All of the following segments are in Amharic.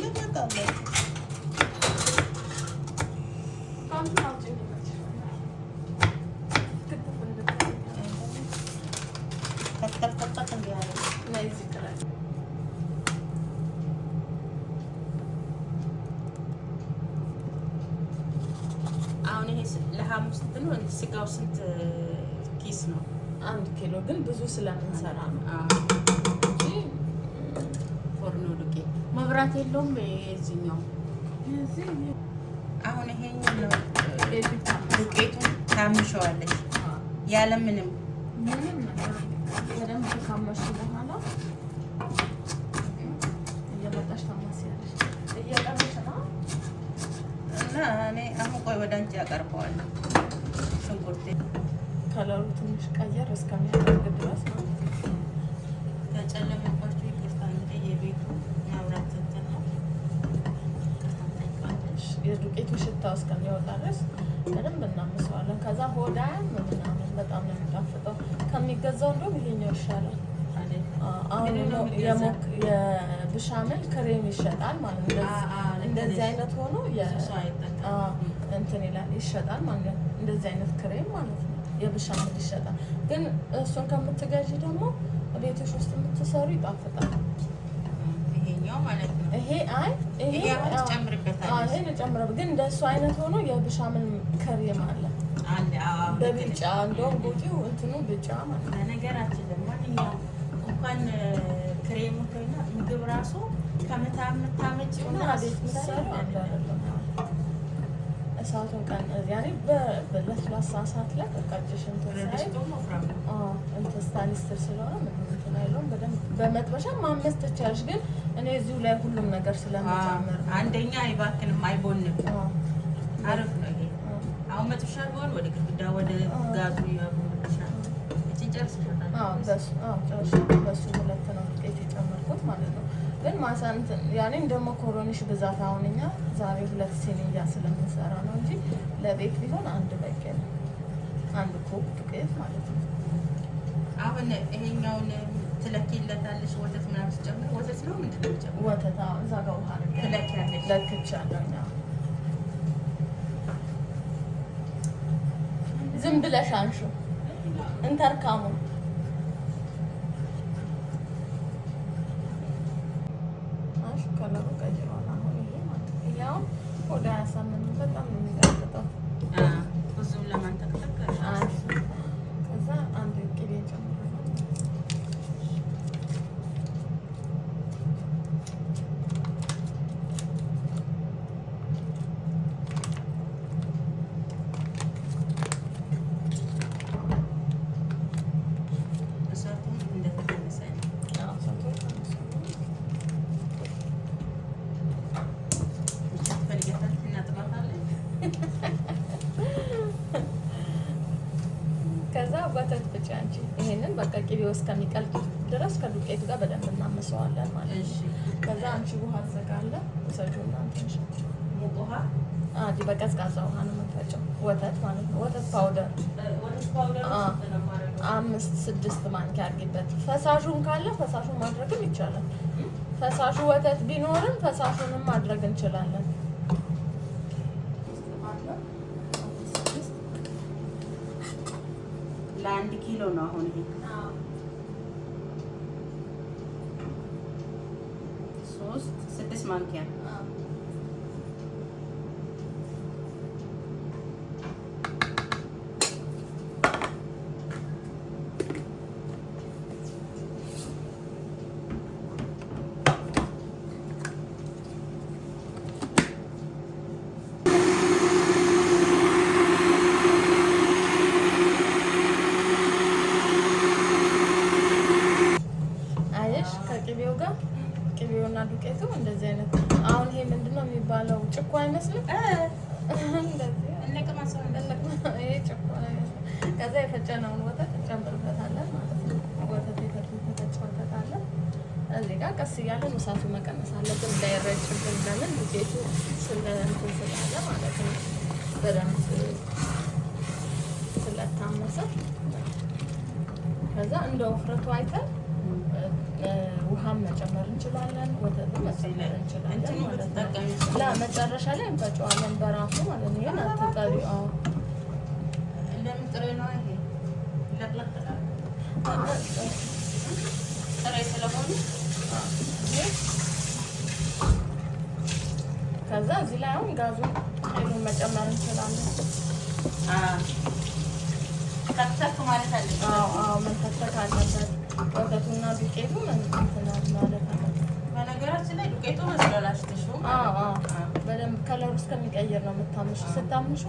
ትመጣላችሁ። ፓንቱን አውጪ ክትፍ እንድታይ። ከተፍ ከተፍ እንዲያደርግ። ነይ እዚህ ቅረጭ። አሁን ይሄ ለሐሙስ ስንት ነው? ስጋው ስንት ኪስ ነው? 1 ኪሎ ግን ብዙ ስለምንሰራ ነው እንጂ። ፎርኖ ዱቄት መብራት የለውም። የዚህኛው እዚህ አሁን ይሄኛው ነው። ዱቄቱ ይታመሳል። ዱቄቱን ታምሸዋለች ያለ ምንም። ምንም ነገር በደንብ ካመሽ በኋላ እየመጣሽ ታማስያለሽ። እየቀረሽ ነው። እና እኔ አሁን ቆይ ወደ አንቺ ያቀርበዋለሁ። ሽንኩርቴ ከለሩ ትንሽ ቀየር እስከሚያደርግ ድረስ ማለት ነው። ከጨለመባችሁ ይቅርታ። እንግዲህ የቤቱ መብራት እንትን ነው። ይቅርታ እንጠይቃለን። የዱቄቱ ሽታ እስከሚወጣ ድረስ በደንብ እናምሰዋለን። ከዛ ሆዳያን ምናምን በጣም ነው የሚጣፍጠው። ከሚገዛው እንደውም ይሄኛው ይሻላል። አይደል? አሁን ምንድን ነው የሚገዛው? የብሻምል ክሬም ይሸጣል ማለት ነው። ልክ እንደዚህ ነሽ። አይነት ሆኖ ብዙ ሰው አይጠቀምም። እንትን ይላል፣ ይሸጣል ማለት ነው። እንደዚህ አይነት ክሬም ማለት ነው የብሻምል ይሸጣል። ግን እሱን ከምትገዢ ደግሞ ቤትሽ ውስጥ የምትሰሩ ይጣፍጣል። ይሄኛው ማለት ነው። ይሄ አይ ይሄ ይሄ አሁን ትጨምሪበታለሽ። ይሄን እጨምረው ግን እንደሱ አይነት ሆኖ የብሻምል ክሬም አለ። አለ። አዎ፣ ልክ ነሽ። በቢጫ እንደውም ጎቲው እንትኑ ቢጫ ማለት ነው። በነገራችን ላይ ማንኛውም እንኳን ክሬሙ ከሆነ ምግብ ራሱ ከምታመጪው እና ራስሽ ቤት ምሰሩ አንድ አይደለም። እሳቱን ቀን ያኔ በለስላሳ እሳት ላይ በቃ እጅሽ እንትን ሳይል ድስቱም ወፍራም ነው። አዎ፣ እንትን stainless ስለሆነ ምንም እንትን አይለውም። በደንብ በመጥበሻ ማመስ ትችያለሽ፣ ግን እኔ እዚሁ ላይ ሁሉም ነገር ስለምጨምር ነው። አንደኛ አይባክንም፣ አይቦንም። አሪፍ ነው ይሄ። አሁን መጥበሻ ቢሆን ወደ ግድግዳ ወደ ጋዙ ያቦንሻል። እቺን ጨርስሻታል። አዎ፣ በሱ አዎ፣ ጨርሼ በሱ ሁለት ነው ዱቄት የጨመርኩት ማለት ነው። ግን ማሳ እንትን ያኔ እንደ መኮሮኒሽ ብዛት አሁን እኛ ዛሬ ሁለት ሲኒያ ስለምንሰራ ነው እንጂ ለቤት ቢሆን አንድ በቂ ነው። አንድ ኩብ ዱቄት ማለት ነው። አሁን ይሄኛውን ትለኪለታለሽ። ወተት ምናምን ስትጨምር ወተት ነው ምንድን ነው የምትጨምሪው? ወተት አዎ፣ እዛ ጋር ውሃ አድርጌ ትለኪያለሽ። ለክቻለሁ። አዎ። ዝም ብለሽ አንሺው እንተርካሙ። አሽ ከለሩ ቀይሯል። አሁን ይሄ ማለት ነው። ይሄ አሁን ሆድ አያሳምንም። በጣም ነው የሚጣፍጠው። ብዙም ለማንተክተክ። አይ፣ ከዛ አንድ ቅቤ እንጨምራለን። እሳቱም እንደተቀነሰ ነው። አዎ፣ እሳቱ ቀንሶ ነው። ብቻ ትፈልጊያታለሽ፣ እናጥባታለን። ከዛ ወተት ብቻ አንቺ ይሄንን በቃ ቅቤው እስከሚቀልጥ ድረስ ከዱቄቱ ጋር በደንብ እናመሰዋለን ማለት ነው። እሺ። ከዛ አንቺ ውሃ አዘጋለ ውሰጂውና እንትንሽ ሙቅ ውሃ? አዲ በቀዝቃዛ ውሃ ነው የምንፈጨው፣ ወተት ማለት ነው። ወተት powder። ወተት powder ስንት ነው የማደርገው? አምስት ስድስት ማንኪያ አድርጊበት። ፈሳሹን ካለ ፈሳሹን ማድረግም ይቻላል። ፈሳሹ ወተት ቢኖርም ፈሳሹንም ማድረግ እንችላለን። ለ1 ኪሎ ነው አሁን ይሄ 3 6 ማንኪያ። አየሽ፣ ከቅቤው ጋር ቅቤውና ዱቄቱ እንደዚህ አይነት አሁን ይሄ ምንድነው የሚባለው? ጭኮ አይመስልም? እንደዚህ ይሄ ጭኮ ነው የሚመስለው። ከዛ የፈጨነውን ወተት እንጨምርበታለን ማለት ነው። ወተት የተፈጨ ወተት አለ እዚህ ጋር። ቀስ እያለን እሳቱ መቀነስ አለብን እንዳይረጭብን። ለምን ዱቄቱ ስለ እንትን ስላለ ማለት ነው፣ በደንብ ስለታመሰ። ከዛ እንደ ውፍረቱ አይተን ውሃም መጨመር እንችላለን፣ ወተቱን መጨመር እንችላለን ማለት ነው። ላ መጨረሻ ላይ እንፈጨዋለን በራሱ ማለት ነው። ይሄን አትጠቢው። አዎ ለምን ጥሬ ነው ይሄ? ለቅለቅ ጥሬ ስለሆነ ከዛ እዚህ ላይ አሁን ጋዙን ኃይሉን መጨመር እንችላለን። ተክተክ ማለት አለበት። አዎ አዎ መንተክተክ አለበት። ወተቱና ዱቄቱ እንትን ማለት አለበት። በነገራችን ላይ ዱቄቱ መስሏል አሽተሽው። አዎ አዎ በደንብ ከለሩ እስከሚቀይር ነው የምታምሹ። ስታምሹ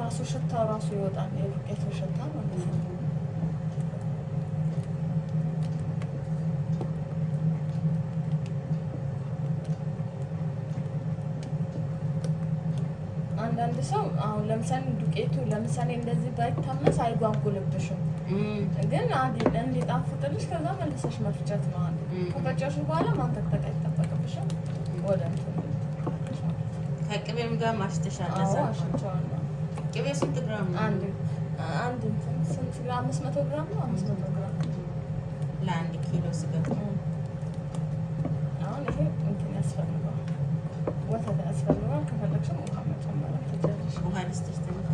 ራሱ ሽታው ራሱ ይወጣል፣ የዱቄቱ ሽታ ማለት ነው። አንዳንድ ሰው አሁን ለምሳሌ ዱቄቱ ለምሳሌ እንደዚህ ባይታመስ አይጓጉልብሽም፣ ግን እንዲጣፍጥልሽ ከዛ መልሰሽ መፍጨት ነው። ከፈጨሽ በኋላ ማንተክተክ አይጠበቅብሽም። ወደ እንትን ከቅቤም ጋር ማሽተሻል። አዎ አሽቸዋለሁ። ቅቤ ስንት ግራም ነው? አንድ አንድ እንትን ስንት ግራም? 500 ግራም ነው። 500 ግራም ለአንድ ኪሎ ስጋ። አሁን ይሄ እንትን ያስፈልገዋል፣ ወተት ያስፈልገዋል። ከፈለግሽም ውሃ መጨመር ትችያለሽ። ውሃ ልስጥሽ ትንሽ።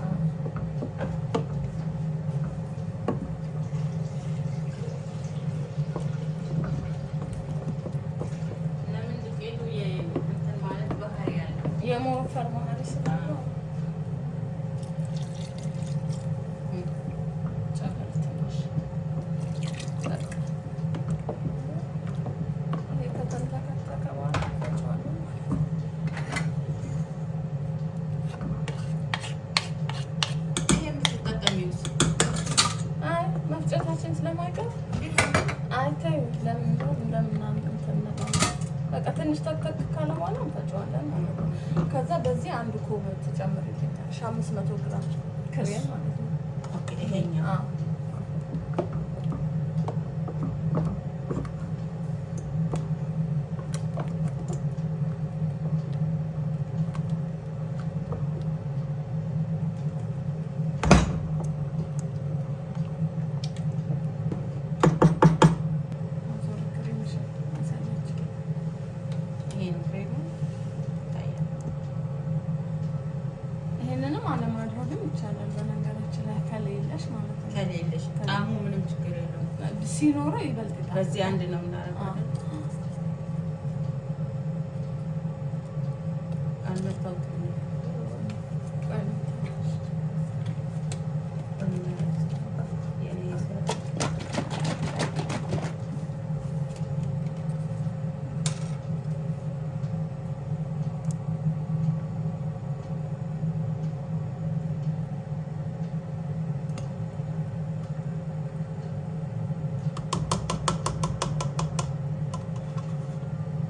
ለምን ዱቄቱ እንትን ማለት ባህሪ ያለው የመወፈር ባህሪ ስላለው ጨምር ትንሽ። በቃ ይሄ ከተንተከተከ በኋላ እንፈጨዋለን ማለት ነው። ይሄ የምትጠቀሚው አይ መፍጨታችን ስለማይቀር አይ ተይው። ለምን እንደሆነ ለምን እንትን እንላለን። በቃ ትንሽ ተክተክ ካለ በኋላ እንፈጨዋለን ማለት ነው። ከዛ በዚህ አንድ ኩብ ትጨምሪልኛለሽ፣ 500 ግራም ክሬም ማለት ነው። Okay፣ ይሄኛው አዎ ዞር ክሬምሽን አሳያቸው። ይሄ ነው ክሬሙ ይታያል። ይሄንንም አለማድረግም ይቻላል። በነገራችን ላይ ከሌለሽ ማለት ነው። ከሌለሽ ጣዕሙ ምንም ችግር የለውም። ሲኖረው ይበልጥ ይጣፍጣል። በዚህ አንድ ነው የምናደርገው። አልመታሁትም። ቆይ ልምታሽ። የኔ ስራ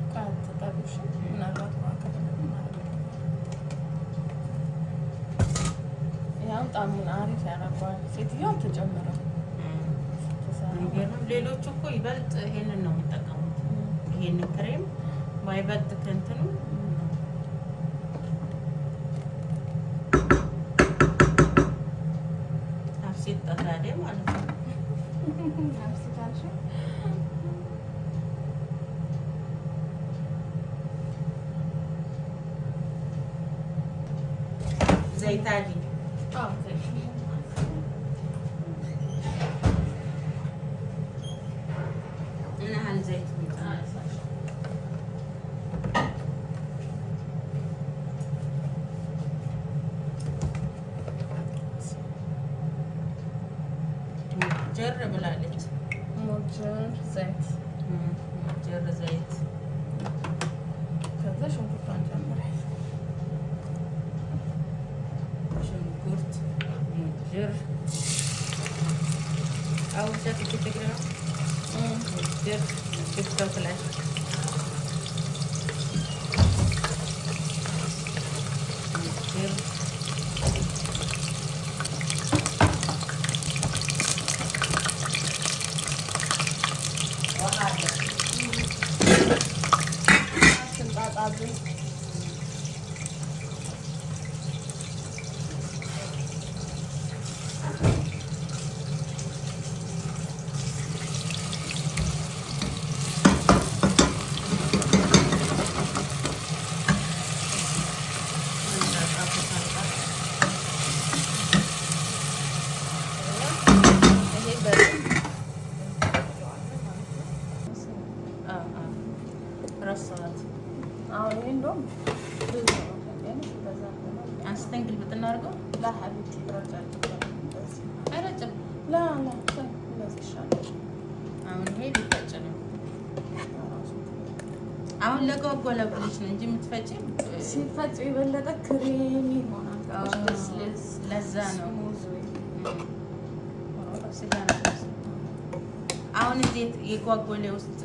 ቆይ አትጠቢው እሺ። ምናልባት ውሃ ከፈለግን እናደርግበታለን። ያው ጣዕሙን አሪፍ ያደርገዋል። ሴትዮዋ አልተጨመረም ስትሰራ። የሚገርም ሌሎቹ እኮ ይበልጥ ይሄንን ነው የሚጠቀሙት። ይሄንን ክሬም ባይበልጥ ከእንትኑ አብሲት ጠታዴ ማለት ነው። አብሲት አልሽኝ? ዘይት አግኝ አዎ ዘይት። ምን ያህል ዘይት ነው? ጀር ብላለች። ሞጀር ዘይት። ጀር ዘይት። ከዛ ሽንኩርቷን ጨምሪ። ሽንኩርት ሞጀር አውሻ ትግራ ሞጀር ቲክቶክ ላይ ሞጀር ውሃ አለ። አትንጣጣብን። ረሳኋት። አሁን ይሄ እንደውም ብዙ ነው ታውቂያለሽ፣ በዛ ነው። አንስተን ግልብጥ እናድርገው። لا حبيبتي ይረጫል። እንደዚህ አይረጭም። لا لا እንደዚህ ይሻላል። አሁን ይሄ ሊፈጭ ነው። ራሱ አሁን ለጓጓ ብለሽ ነው እንጂ የምትፈጪ ሲፈጭ የበለጠ creamy ይሆናል። ልስልስ ለዛ ነው። smooth ወይ ስጋ ነው። አሁን እዚህ የጓጎለ ውስጥ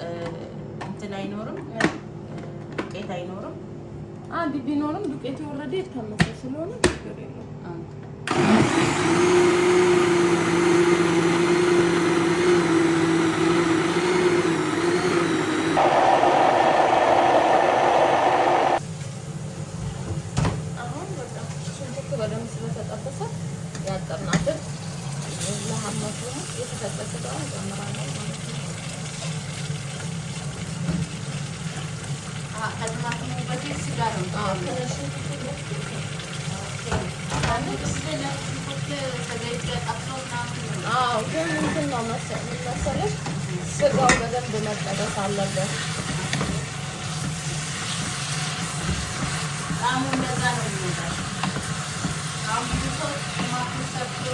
እንትን አይኖርም፣ ዱቄት አይኖርም። አንድ ቢኖርም ዱቄቱ የወረደ የታመሰ ስለሆነ ችግር የለውም። አሁን በቃ ሽንኩርቱ በደንብ ስለተጠበሰ ያጠብናትን ለሀመቱ የተፈጨ ስጋውን እንጨምራለን ማለት ነው። ከቲማቲሙ በፊት ስጋ ነው። ከሽንኩርቱ በፊት ሽንኩርት ከዘይት ጋር ጠብሶ ምናምን ነው። አዎ፣ ግን እንትን ነው ምን መሰለሽ ስጋው በደንብ መጠበስ አለበት። ጣዕሙ እንደዛ ነው የሚመጣው። አሁን ብዙ ሰው ቲማቲም ሰርቶ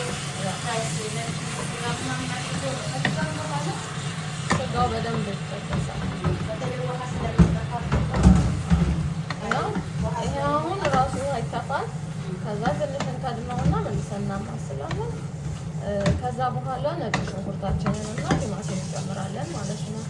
ነጭ ሽንኩርት ምናምን አድርጎ ከዛም በኋላ ስጋው በደንብ ይጠበሳል። በተለይ ውሃ ስለሚጠፋ እና ይሄ አሁን ራሱ ውሃ ይተፋል። ከዛ ትንሽ እንከድነውና መልሰን እናማስላለን። ከዛ በኋላ ነጭ ሽንኩርታችንን እና ቲማቲም እንጨምራለን ማለት ነው።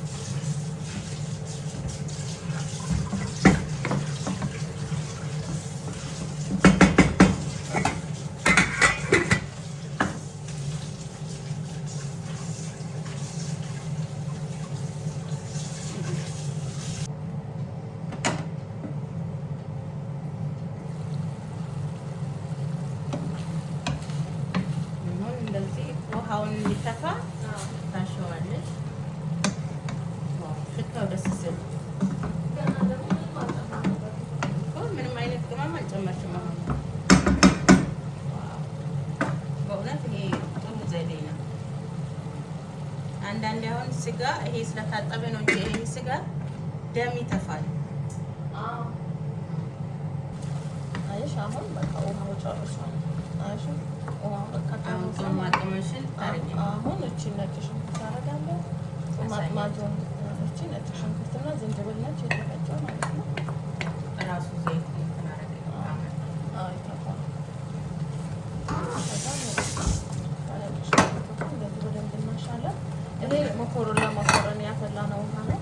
አሁን እንደዚህ ውሃውን እንዲተፋ ታሸዋለሽ። Wow ሽታው ደስ ሲል ገና ደግሞ ምንም አልጨመርንበትም። እኮ ምንም አይነት ቅመም አልጨመርሽም። አሁን በእውነት ይሄ ጥሩ ዘዴ ነው። አንዳንዴ አሁን ስጋ ይሄ ስለታጠበ ነው እንጂ ይሄ ስጋ ደም ይተፋል። አዎ። አየሽ አሁን በቃ ውሃው ጨርሷል። አየሽ ውሃው በቃ አሁን ጨርሷል። ቅመማ ቅመምሽን ታርጊ። አሁን እቺ ነጭ ሽንኩርት አደርጋለሁ። ማማጆን እቺ ነጭ ሽንኩርትና ዝንጅብል ነች የተፈጨው ማለት ነው። ራሱ ዘይት እንትን አደረገ። አዎ ይተፋል። ከዛ ነጭ ሽንኩርቱ እንደዚህ በደንብ እናሻለን። ይሄ መኮረኒ ለመኮረኒ ያፈላነው ውሃ ነው።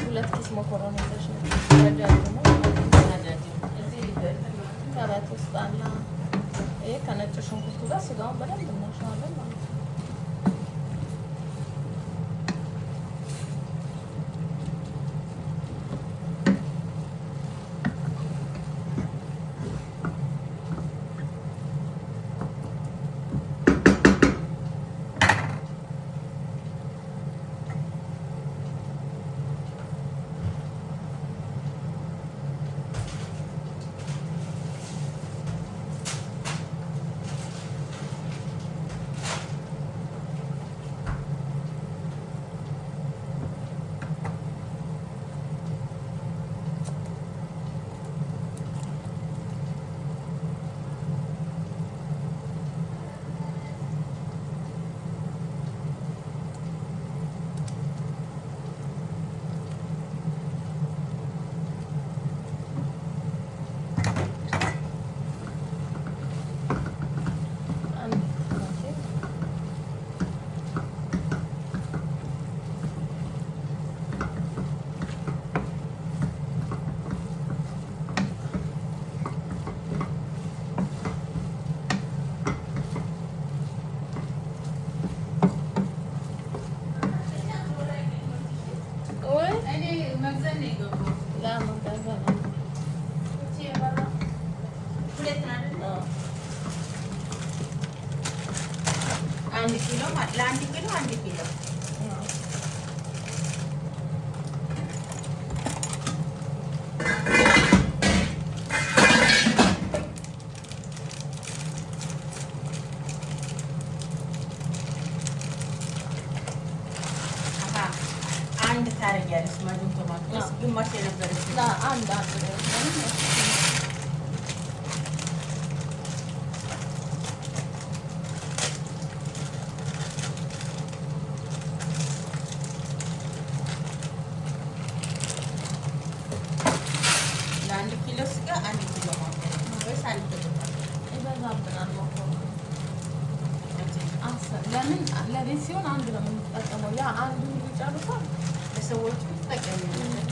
ሁለት ኪስ መኮረኒ ይዘሽ ነው ረጃጅሙ ማለት ነው። ከበት ውስጥ አለ። ይሄ ከነጭ ሽንኩርቱ ጋር ስጋውን በደንብ እናሸዋለን ማለት ነው። አንድ ታረጊያለሽ معجون طماط ወይስ ግማሽ የነበረች? لا አንድ አንድ ለአንድ ኪሎ ስጋ 1 ኪሎ መኮረኒ ወይስ አንድ ተጨማሪ? ይበዛብናል መኮረኒ። ለምን ለቤት ሲሆን አንድ ነው የምንጠቀመው። ያ አንዱ ሁሉ ይጨርሳል። ለሰዎቹ ትጠቀሚያለሽ።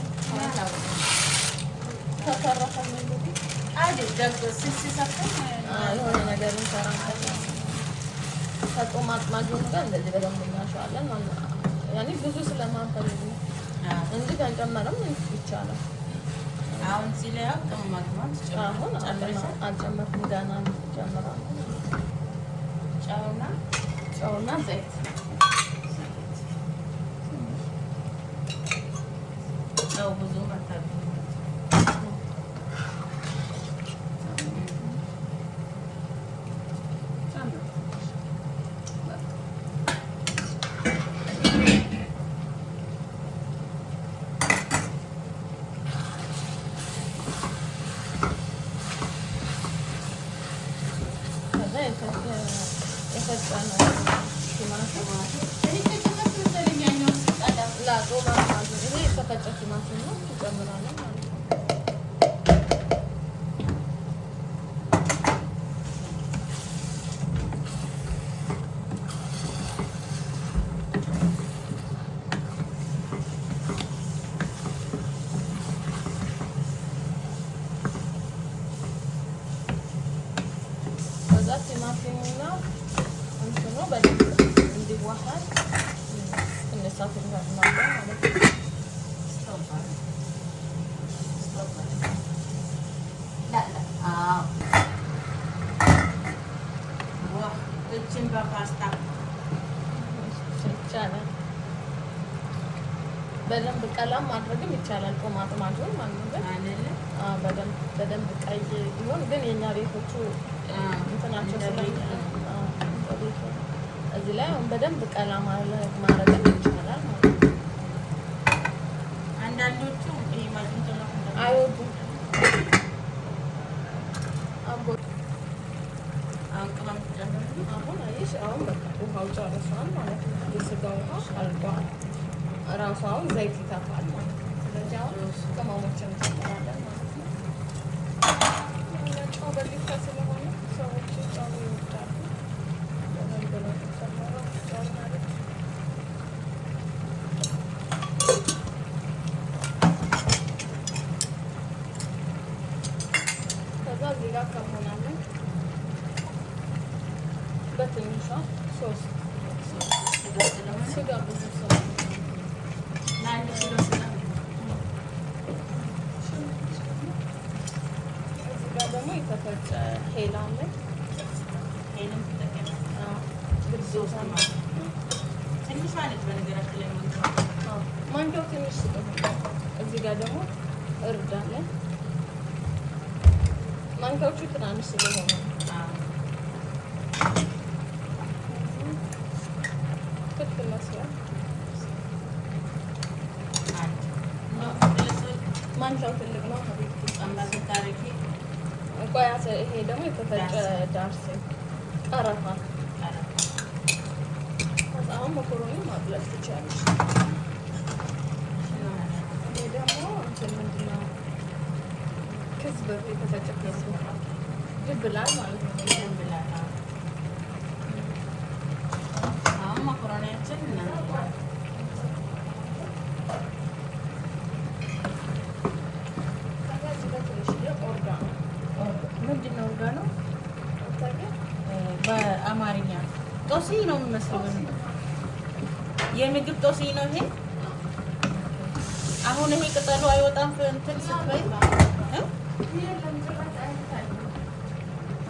ከተረፈም እንግዲህ አይደል ስልስ ሰርተን የሆነ ነገር እንሰራለን። ከ طماط معجون ጋር እንደዚህ በደንብ እናሸዋለን ማለት ነው። ያኔ ብዙ ስለማንፈልግ ነው እንጂ ከንጨመረም ይቻላል። አሁን እዚህ ላይ አሁን ቅመማ ቅመም አሁን ጨምረሻል። አልጨመርኩም፣ ገና ጨምራለሁ። ጨውና ጨውና ዘይት። ጨው ብዙም አታድርጊ። ከዛ የፈጨነው ቲማቲም። እኔ ከጨመርኩ መሰለኝ ያኛውን ስቀዳ። لا طماط معجون ይሄ የተፈጨ ቲማቲም ነው፣ እንጨምራለን ማለት ነው። ከዛ ቲማቲሙና እንትኑ በደንብ እንዲዋሃድ ትንሽ እሳት እናድርጋለን ማለት ነው። ስቶቭ አለ። ስቶቭ አለ። لا لا አዎ ዋ እችን በፓስታ ይቻላል። በደንብ ቀላም ማድረግም ይቻላል። طماط معجون ማለት ነው። ግን አይደለ? አዎ፣ በደንብ በደንብ ቀይ ቢሆን ግን የኛ ቤቶቹ እንትናቸው እንደ ስለ ቤቱ። አዎ፣ እንደ ቤቱ ነው። እዚህ ላይ አሁን በደንብ ቀላ ማድረግም ይቻላል ማለት ነው። አንዳንዶቹ ይሄ معجون طماط አይወዱም። አቦ አሁን ቅመም ትጨምሪ። አሁን አየሽ፣ አሁን በቃ ውሃው ጨርሷል ማለት ነው። የስጋ ውሃ አልቋል። እራሱ አሁን ዘይት ይተፋል ማለት ነው። ስለዚህ አሁን ቅመሞችን እንጨምራለን ማለት ነው። ጨው በሊታ ስለሆነ ሰዎች ጨው ይወዳሉ። በደንብ ነው የሚጨመረው ጨው ማለት ነው። ከዛ እዚህ ጋር كمون አለን በትንሿ ሶስት። ስጋ ስለሆነ ስጋ ብዙ ሰው ለ1 ኪሎ ስጋ እዚህ ጋር ደግሞ የተፈጨ هيل አለ። ይሄንም ትጠቀሚያለሽ። ግዴታ ነው። ትንሿ ነች በነገራችን ላይ ማንኪያው። አዎ፣ ማንኪያው ትንሽ ስለሆነ። እዚህ ጋር ደግሞ እርድ አለ። ማንኪያዎቹ ትናንሽ ስለሆኑ ነው። አዎ። فلفل أسود። አንድ ነው فلفل أسود። ማንኪያው ትልቅ ነው حبيبتي። ጨመር ስታደርጊ ቆይ ይሄ ደግሞ የተፈጨ دارسين ቀረፋ። ቀረፋ። ከዛ አሁን መኮሮኒ ማጥለል ትችያለሽ። ይሄ ደግሞ እንትን ምንድን ነው كزبر የተፈጨ كزبر ድብላል ማለት ነው። ድንብላል። አዎ። አሁን መኮረኒያችን እናደርገዋለን። ከዛ እዚህ ጋር ትንሽዬ oregano። ምንድን ነው oregano? አታውቂም? በአማርኛ ጦስኝ ነው የሚመስለው። የምግብ ጦስኝ ነው ይሄ። አሁን ይሄ ቅጠሉ አይወጣም እንትን ስትበይ እ? የለም ጭራሽ አይታይም።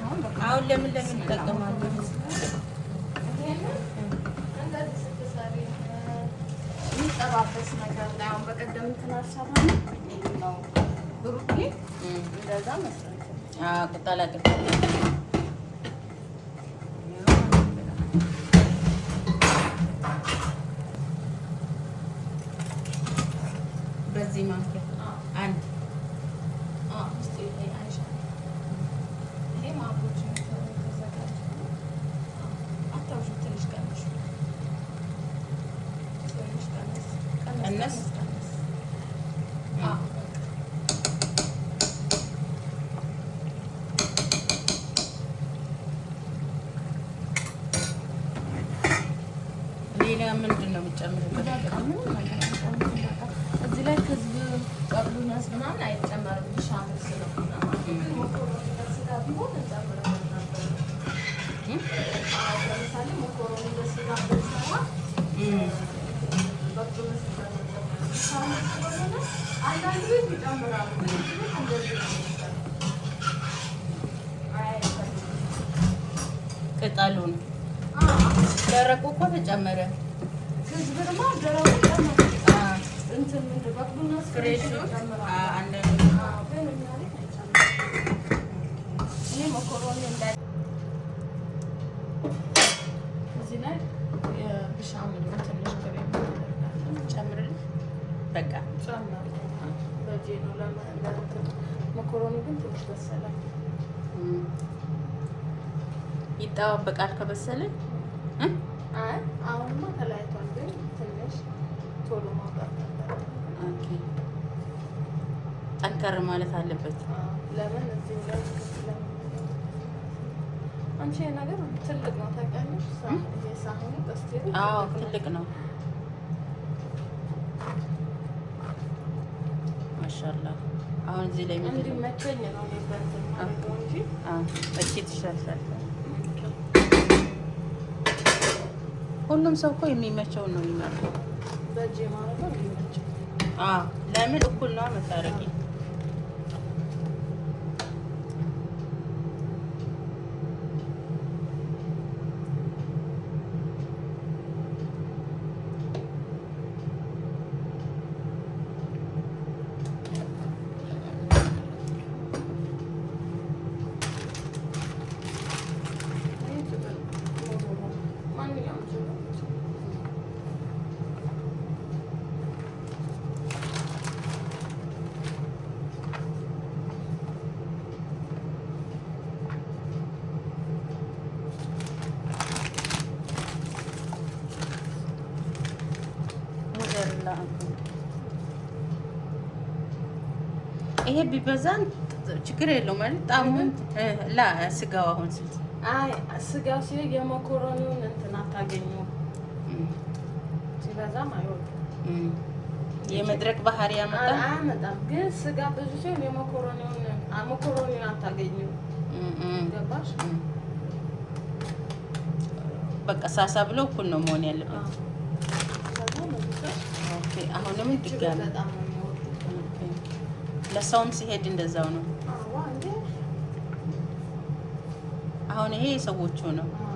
አሁን በቃ አሁን ለምን ለምን ይጠቀማሉ? ይሄንን እንደዚህ ስትሰሪ የሚጠባበስ ነገር ላይ አሁን በቀደም እንትን አልሰራንም ነው ብሩክሊ እንደዛ መስራት። አዎ፣ ቅጠላ ቅጠል። በዚህ ማንኪያ አንድ። እስቲ ይሄ አይሻ፣ ይሄ ማቦች ተዘጋጀ። አታውሹ፣ ትንሽ ቀንሹ፣ ትንሽ ቀንስ ቀንስ። ቀነስ? ቀንስ። አዎ፣ በቃ። ሌላ ምንድን ነው የምትጨምሪበት? በቃ ምንም ነገር አንጨምርም። በቃ እዚህ ላይ ክዝብ ቀብሉነስ ምናምን አይጨመርም። ሻምል ስለሆነ ማለት ነው። ግን መኮሮኒ በስጋ ቢሆን እንጨምርበት ነበር። አዎ፣ ለምሳሌ መኮሮኒ በስጋ ብንሰራ በቅዱነስ እንጨምርበት። ሻምል ስለሆነ አንዳንድ ቤት ይጨምራሉ፣ ግን እዚህ ቤት እንደዚህ ነው የሚሰራው። አይፈልግም። ቅጠሉን አዎ። ደረቁ እኮ ተጨመረ። ክዝብርማ ደረቁ ጨመረ። እንትን ምንድን በቅዱነስ fresh ኡ ይጨምራሉ። አንዳንድ። አዎ፣ ግን እኛ ቤት አይጨምርም። እኔ መኮሮኒ እንዳይ እዚህ ላይ የብሻምሉ ትንሽ ክሬም እናደርጋለን። ጨምርልህ በቃ። ጨመርኩ። በእጄ ነው ለእንትን። መኮሮኒ ግን ትንሽ በሰለ። ይጠባበቃል ከበሰለ እ? አይ፣ አሁንማ ተለያይቷል፣ ግን ትንሽ ቶሎ ማውጣት ነበር። Okay፣ ጠንከር ማለት አለበት። ለምን እዚሁ ላይ ስለሚ አንቺ ይሄ ነገር ትልቅ ነው ታውቂያለሽ። ይሄ ሳህኑ ቀስቴሩ። አዎ፣ ትልቅ ነው። ማሻአላህ። አሁን እዚህ ላይ ምንድን ነው? እንዲመቸኝ ነው እኔ በእንትን ማድረገው እንጂ። እቺ ትሻሻል። ሁሉም ሰው እኮ የሚመቸውን ነው የሚመርጠው። በእጄ ማድረገው እንዲመቸኝ። አዎ፣ ለምን እኩል ነው መታረቂ። ይሄ ጅብን ነው፣ ማንኛውም ጅብን። ሞዘሬላ ይሄ ቢበዛን ችግር የለውም ማለት ጣሙን ላ ስጋው አሁን ስልት አይ፣ ስጋው ሲሄድ የመኮረኒውን እንትን አታገኘውም። ሲበዛም አይወጡም። የመድረቅ ባህሪ ያመጣል። አያመጣም። ግን ስጋ ብዙ ሲሆን የመኮረኒውን መኮረኒውን አታገኘውም። ገባሽ? በቃ ሳሳ ብሎ እኩል ነው መሆን ያለበት። ከዛ መልሰሽ Okay፣ አሁንም ጅብን ድጋሚ በጣም ነው የሚወዱት። Okay። ለሰውም ሲሄድ እንደዛው ነው። አዋ እንዴ! አሁን ይሄ የሰዎቹ ነው። አዎ።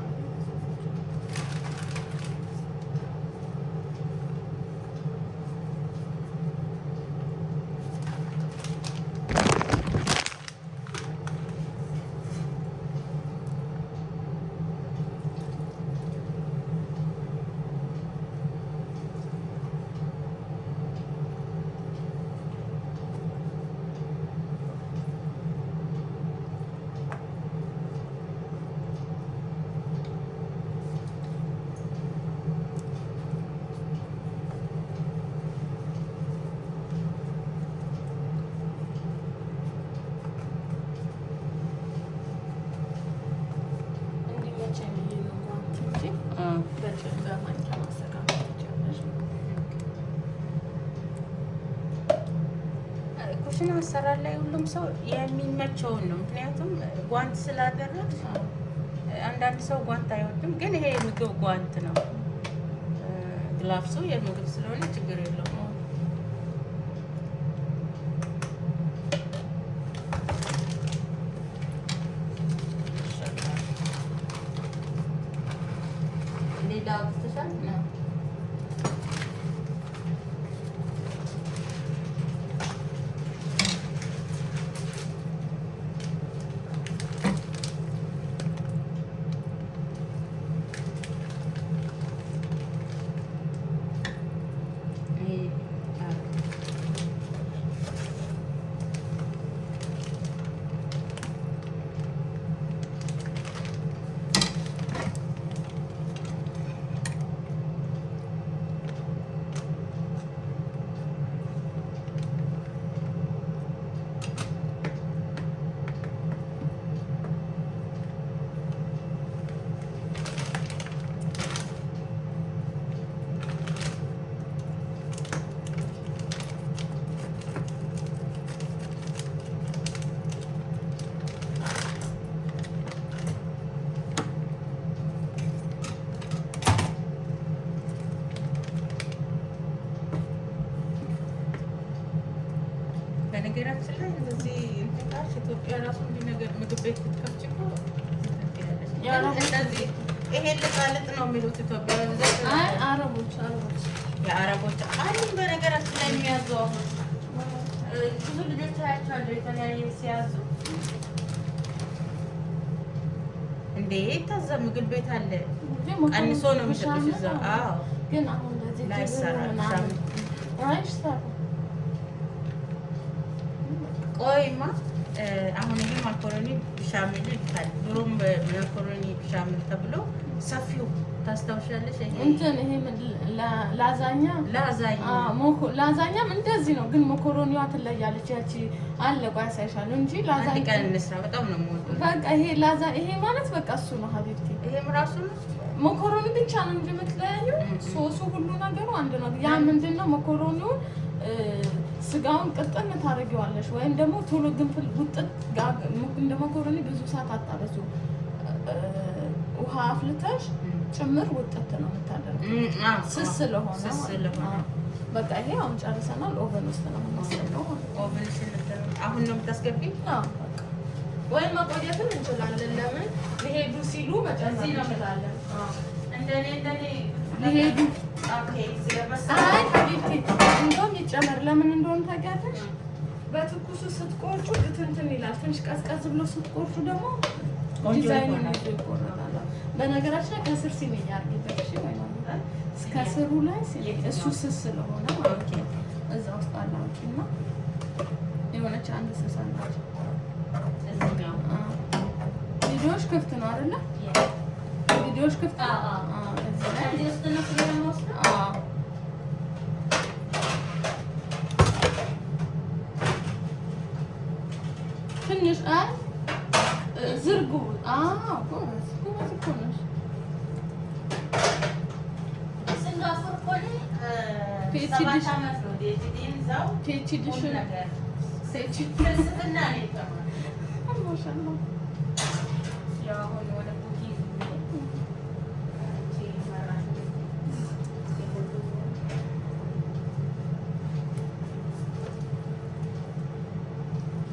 እንዲመቸኝ ብዬ ነው ጓንት እንጂ በማንኪያ ማስተካከል ትችያለሽ። ኩሽና አሰራር ላይ ሁሉም ሰው የሚመቸውን ነው። ምክንያቱም ጓንት ስላደረግሽ አንዳንድ ሰው ጓንት አይወድም፣ ግን ይሄ የምግብ ጓንት ነው። Gloves ኡ የምግብ ስለሆነ ችግር የለውም። ሌላ አውጥተሻል ነው? ይሄ በነገራችን ላይ እንደዚህ እንትን ካልሽ ኢትዮጵያ ራሱ እንዲህ ነገር ምግብ ቤት ብትከፍቺ እኮ እንትን ትያለሽ። ግን እንደዚህ ይሄ ልጣልጥ ነው የሚሉት ኢትዮጵያ በብዛት። አይ፣ አረቦች አረቦች። የአረቦች አሉ። በነገራችን ላይ የሚያዙ አሁን ብዙ ልጆች አያቸዋለሁ የተለያየ ሲያዙ። እንዴ፣ ታዛ ምግብ ቤት አለ፣ ቀንሶ ነው የሚሰጡሽ እዛ። አዎ። ግን አሁን እንደዚህ ላይሰራ ጅብኑ ምናምን አይ፣ ይሰራል። ቆይማ፣ አሁን ይሄ ማኮሮኒ ብሻሚል ይባላል። ድሮም ማኮሮኒ ብሻሚል ተብሎ ሰፊው ታስታውሻለሽ? ይሄ እንትን ይሄ ላዛኛ። ላዛኛ። ላዛኛም እንደዚህ ነው፣ ግን መኮሮኒዋ ትለያለች። ያቺ አለ፣ ቆይ አሳይሻለሁ እንጂ አንድ ላዛኛ ቀን እንስራ። በጣም ነው የምወደው። በቃ ይሄ ላዛ ይሄ ማለት በቃ እሱ ነው حبيبتي። ይሄም ራሱ ነው። መኮሮኒ ብቻ ነው እንጂ የምትለያዩ ሶሱ ሁሉ ነገሩ አንድ ነው። ያ ምንድን ነው፣ መኮሮኒውን ስጋውን ቅጥን ታደርጊዋለሽ ወይም ደግሞ ቶሎ ግንፍል ውጥት እንደ መኮሮኒ ብዙ ሰዓት አታበዙ። ውሃ አፍልተሽ ጭምር ውጥት ነው የምታደርጊው ስስ ስለሆነ ስስ ማለት ነው። ስለሆነ። አዎ። በቃ ይሄ አሁን ጨርሰናል። Oven ውስጥ ነው የምናስገባው ማለት ነው። Oven አሁን ነው የምታስገቢ? አዎ፣ በቃ ወይም መቆየትም እንችላለን። ለምን ሊሄዱ ሲሉ መጨመር እዚህ ነው። እንችላለን። አዎ። እንደኔ እንደኔ ሊሄዱ Okay፣ ስለበሰለ። አይ حبيبتي፣ እንደውም ይጨመር። ለምን እንደሆነ ታውቂያለሽ? በትኩሱ ስትቆርጩ ትንትን ይላል። ትንሽ ቀዝቀዝ ብሎ ስትቆርጩ ደግሞ ቆንጆ ዲዛይኑን ይሆናል። ይዞ ይቆረጣል። በነገራችን ላይ ከስር ሲኒያ አድርጊበት። እሺ፣ ወይ ከስሩ ላይ ሲኒ፣ እሱ ስስ ስለሆነ ማለት ነው። እዛ ውስጥ አለ፣ አውጪና የሆነች አንድ ስስ አለች። እዚህኛው። ቪዲዮዎች ክፍት ነው አይደለ? ቪዲዮዎች ክፍት ነው። አዎ፣ እዚህ ላይ። እዚህ ውስጥ ነው ፍሬ የምወስደው? አዎ። ትንሽ አይ ዝርጉ። አዎ፣ ጎበዝ ጎበዝ እኮ ነሽ። ሲንጋፖር እኮ እኔ PhD 7 ዓመት ነው PhD ን እዛው PhD ሁሉ ሽን ነገር PhD ፍልስፍና ነው የተማርኩት። ማሻአላህ። ያው አሁን ወደ cooking እቺ መራሽ የሁሉ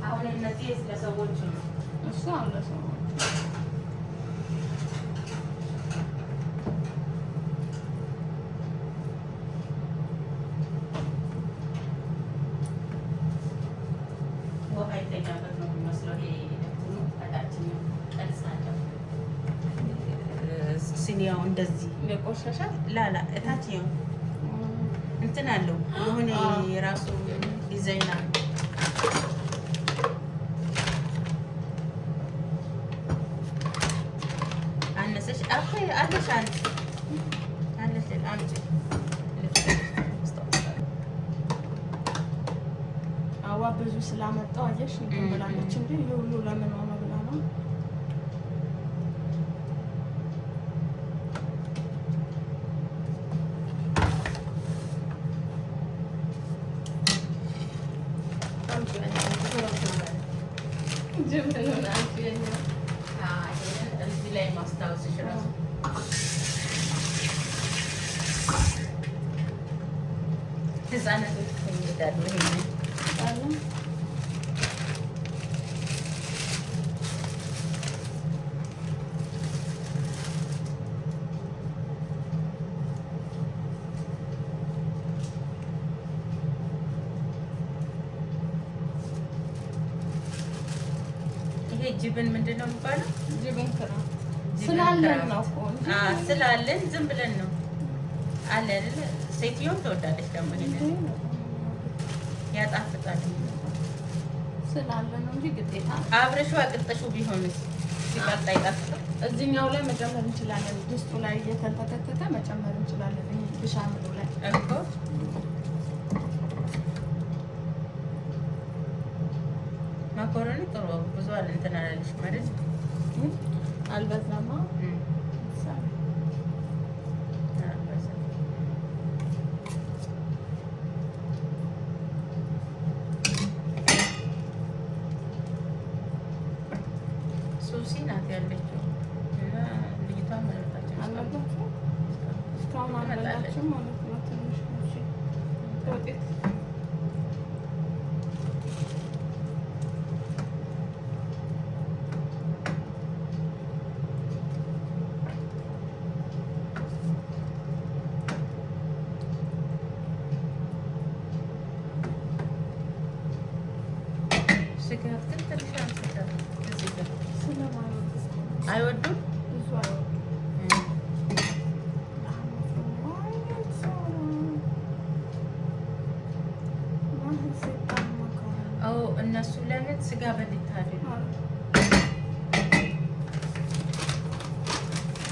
አሁን እነዚህ ለሰዎቹ ነው። እሱ አለ ሰው። ውሃ የተኛበት ነው የሚመስለው። ይሄ እንትኑ ከታችኛው ቅርጽ አለው። ሲኒያው እንደዚህ የቆሸሸ። ላላ፣ እታችኛው እንትን አለው፣ የሆነ የራሱ ዲዛይን አለው። አነሰሽ? Okay፣ አለሽ፣ አንድ አለሽ፣ አምጪ። አዋ፣ ብዙ ስላመጣው አየሽ እንትን ብላለች እንዴ፣ ይሄ ሁሉ ለምን ሆነ ብላ ነው። አምጪ ጅብኑን አምጪ የኛ። እዚህ ላይ ማስታወስሽ ራሱ። ህጻናቶች ይወዳሉ ይሄንን። አለ። ይሄ جبن ምንድን ነው የሚባለው? جبن Kraft። جبن ስላለን Kraft። ነው እኮ እንጂ። ስላለን ዝም ብለን ነው አለ አይደለ? ሴትዮም ትወዳለች ደግሞ ይሄንን፣ ያጣፍጣል። ስላለ ነው እንጂ ግዴታ አብረሹ አቅልጠሹ ቢሆንስ ሲቀልጥ አይጣፍጥም? እዚህኛው ላይ መጨመር እንችላለን። ድስቱ ላይ እየተንተከተከ መጨመር እንችላለን። ይሄ ብሻምሉ ላይ። እኮ። ማኮረኒ ጥሩ ብዙ አለ እንትን አላለሽ ማለት አልበዛማ። አልበዛም። ሱሲ ናት ያለችው እና ልጅቷ አልመጣችም። አልመጣችም እስካሁን፣ አልበላችም ማለት ነው። ትንሽ እሺ፣ ውጤት ስጋ ግን ትንሽ አንስታ እዚህ ጋር ስለማይወዱ እኮ ነው። አይወዱም። ብዙ አይወዱም። አዎ፣ እነሱ ለምን ስጋ በሊታ አይደሉም።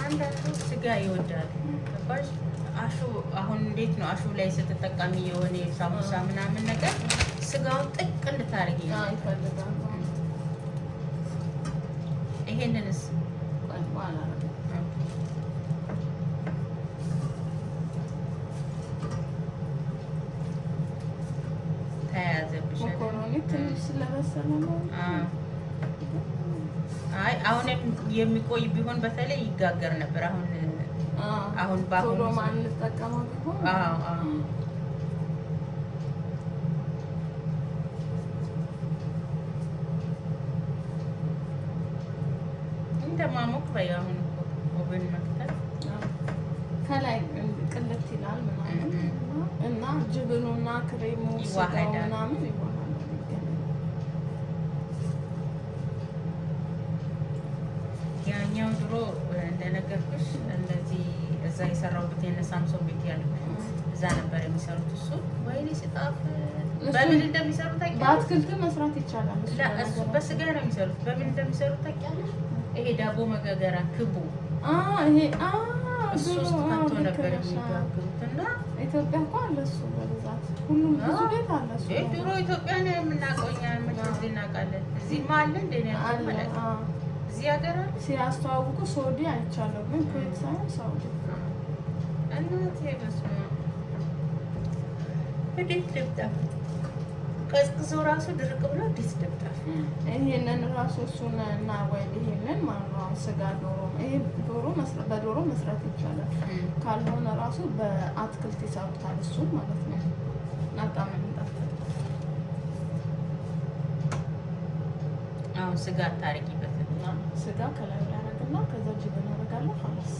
አንዳንዱ ስጋ ይወዳል። ገባሽ? አሹ አሁን እንዴት ነው አሹ ላይ ስትጠቀሚ የሆነ ሳሙሳ ምናምን ነገር ስጋውን ጥቅ እንድታደርጊ ነው። ይፈልጋሉ። ይሄንንስ? ቆይ፣ በኋላ ነው። ተያያዘብሽ አይደል? መኮሮኒ ትንሽ ስለበሰለ ነው። አይ፣ አሁንም የሚቆይ ቢሆን በተለይ ይጋገር ነበር። አሁን አሁን በአሁኑ ቶሎ ማንጠቀመው ቢሆን። አዎ። እንደ ማሞቅ በይ። አሁን እኮ oven መክተት። ከላይ ቅልት ይላል ምናምን እና ጅብኑና ክሬሙ ስጋው ይዋሃዳል። ምናምን ይዋሃዳል። ያኛው ድሮ እንደነገርኩሽ እንደዚህ እዛ የሰራሁበት የነ ሳምሶን ቤት ያልኩሽ እዛ ነበር የሚሰሩት። እሱ ወይኔ ሲጣፍጥ! በምን እንደሚሰሩት ታውቂያለሽ? በአትክልት መስራት ይቻላል። እሱ لا፣ እሱ በስጋ ነው የሚሰሩት። በምን እንደሚሰሩት ታውቂያለሽ? ይሄ ዳቦ መጋገራ ክቡ ይሄ እሱ ድሮ ውስጥ ከቶ ልክ ነበር ነሽ። የሚጋግሩት እና ኢትዮጵያ እኮ አለ እሱ በብዛት፣ ሁሉም ብዙ ቤት አለ እሱ። ይሄ ድሮ ኢትዮጵያ ነው የምናውቀው እኛ፣ መቼ እዚህ እናውቃለን። እዚህማ አለ እንደ እኔ አለ። አለ። እዚህ ሀገር አለ። ሲያስተዋውቁ ሳውዲ አይቻለሁ፣ ግን ኩዌት ሳይሆን ሳውዲ። እናቴ በስመ አብ፣ እንዴት እንደሚጣፍጥ! ቀዝቅዞ ራሱ ድርቅ ብሎ እንዴት እንደሚጣፍጥ! ይሄንን ራሱ እሱን እና ወይ ይሄንን ማለት ነው። አሁን ስጋ ዶሮ፣ ይሄ ዶሮ በዶሮ መስራት ይቻላል። ካልሆነ ራሱ በአትክልት ይሰሩታል እሱን ማለት ነው። እና በጣም ነው የሚጣፍጥ። አሁን ስጋ አታረጊበትም? ስጋ ከላይ ያደርግና ከዛ جبن አደርጋለሁ። خلاص።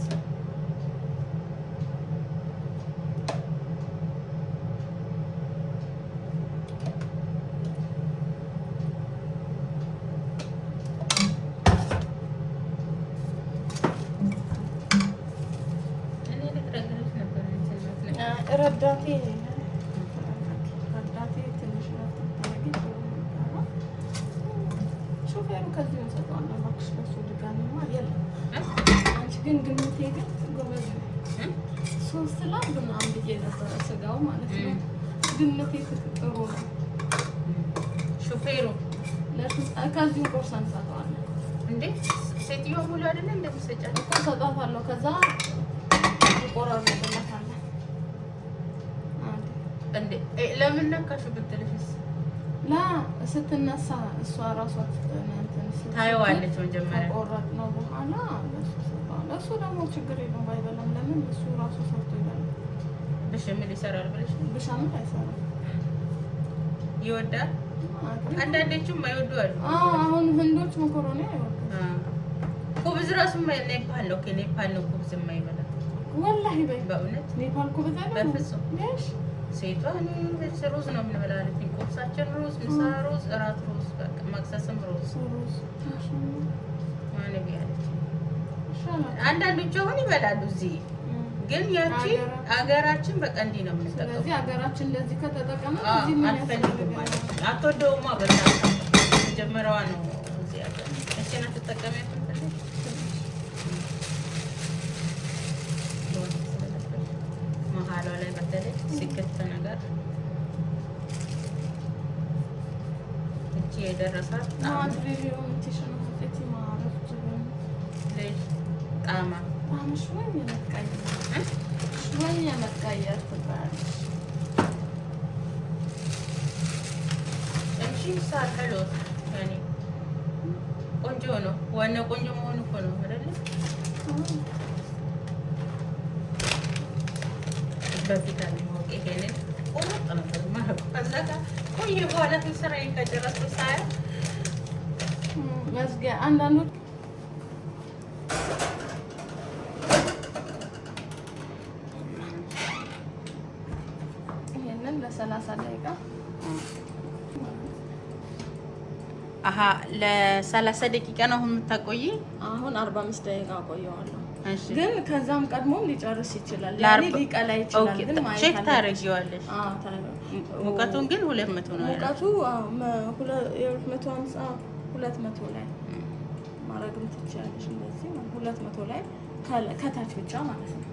እኔ ልትረግልሽ ነበር እንትን ረዳቴ ትንሽ ረፍት ብታደርጊ ጥሩ ነበረ። ሾፌሩ ከዚሁ እንሰጠዋለን እባክሽ፣ ለእሱ ድጋሚማ የለም። አንቺ ግን ግምቴ ግን ጎበዝ ነው። 3 ላብ ምናምን ብዬ ነበረ ስጋው ማለት ነው። ግምቴ ጥሩ ነው። ሹፌሩ ከዚሁ ቆርሰን እንሰጠዋለን። እንዴ፣ ሴትዮዋ ሙሉ አይደለ እንደምትሰጫት? እኮ እሰጣታለሁ። ከዛ እንቆራርጥለታለን። እንዴ፣ ለምን ነካሽው ብትልሽስ? لا፣ ስትነሳ እሷ ራሷ እንትን ስትል ታየዋለች መጀመሪያ። ከቆረጥ ነው በኋላ ለእሱ እሰጠዋለሁ። እሱ ደግሞ ችግር የለውም ባይበላም። ለምን እሱ ራሱ ሰርቶ ይበላል። ብሽምል ይሰራል ብለሽ? ብሻምል አይሰራም። ይወዳል። አንዳንዶቹም የማይወዱ አሉ። አዎ፣ አሁን ህንዶች መኮሮኒ አይወዱም። خبز ራሱ ኔፓል ነው። okay፣ ኔፓል ነው خبز የማይበላ። والله በይ። በእውነት። ኔፓል خبز አይበሉም? በፍጹም። ليش? ሴቷ እኔ ሩዝ ነው የምንበላ አለችኝ። ቁርሳችን ሩዝ፣ ምሳ ሩዝ፣ እራት ሩዝ፣ በቃ መክሰስም ሩዝ። ሩዝ ማን ያለች። ይሻላል። አንዳንዶቹ አሁን ይበላሉ እዚህ፣ ግን ያቺ አገራችን በቃ እንዲህ ነው የምንጠቀመው። ስለዚህ ሀገራችን እንደዚህ ከተጠቀመ እዚህ ምን አልፈልግም ያስፈልጋል? ማለት ነው። አትወደውማ፣ በዛ መጀመሪያዋ ነው እዚህ ሀገር። እቺን አትጠቀሚያትም ትንሽ መሀሏ ላይ በተለይ ሲክት ነገር እቺ የደረሳት ما ጣዕም ادري اليوم انت شنو حطيتي، ما عرفت جبن. ليش ጣዕማ? طعم شوية متغير، شوية متغير تبعش. እንጂ صار حلو يعني ቆንጆ ነው። ዋናው ቆንጆ መሆኑ እኮ ነው አይደለ? በፊት አለማወቅ ይሄንን ቆረጥ ነበር ማለት። ከዛ ጋር ቆየ በኋላ ስራዬን ከጨረስኩ ሳየው መዝጊያ አንዳንዶች ይሄንን ለ30 ደቂቃ። አሀ፣ ለ30 ደቂቃ ነው አሁን የምታቆይ? አሁን 45 ደቂቃ አቆየዋለሁ። እሺ። ግን ከዛም ቀድሞም ሊጨርስ ይችላል። ያኔ ሊቀላ ይችላል። ግን ማየት check አለብሽ። ታደርጊዋለሽ። አዎ፣ ታደርጊዋለሽ። ሙቀቱን ግን 200 ነው ያለው። ሙቀቱ አዎ፣ የ250 200 ላይ ማድረግም ትችያለሽ። እንደዚህ 200 ላይ ከታች ብቻ ማለት ነው።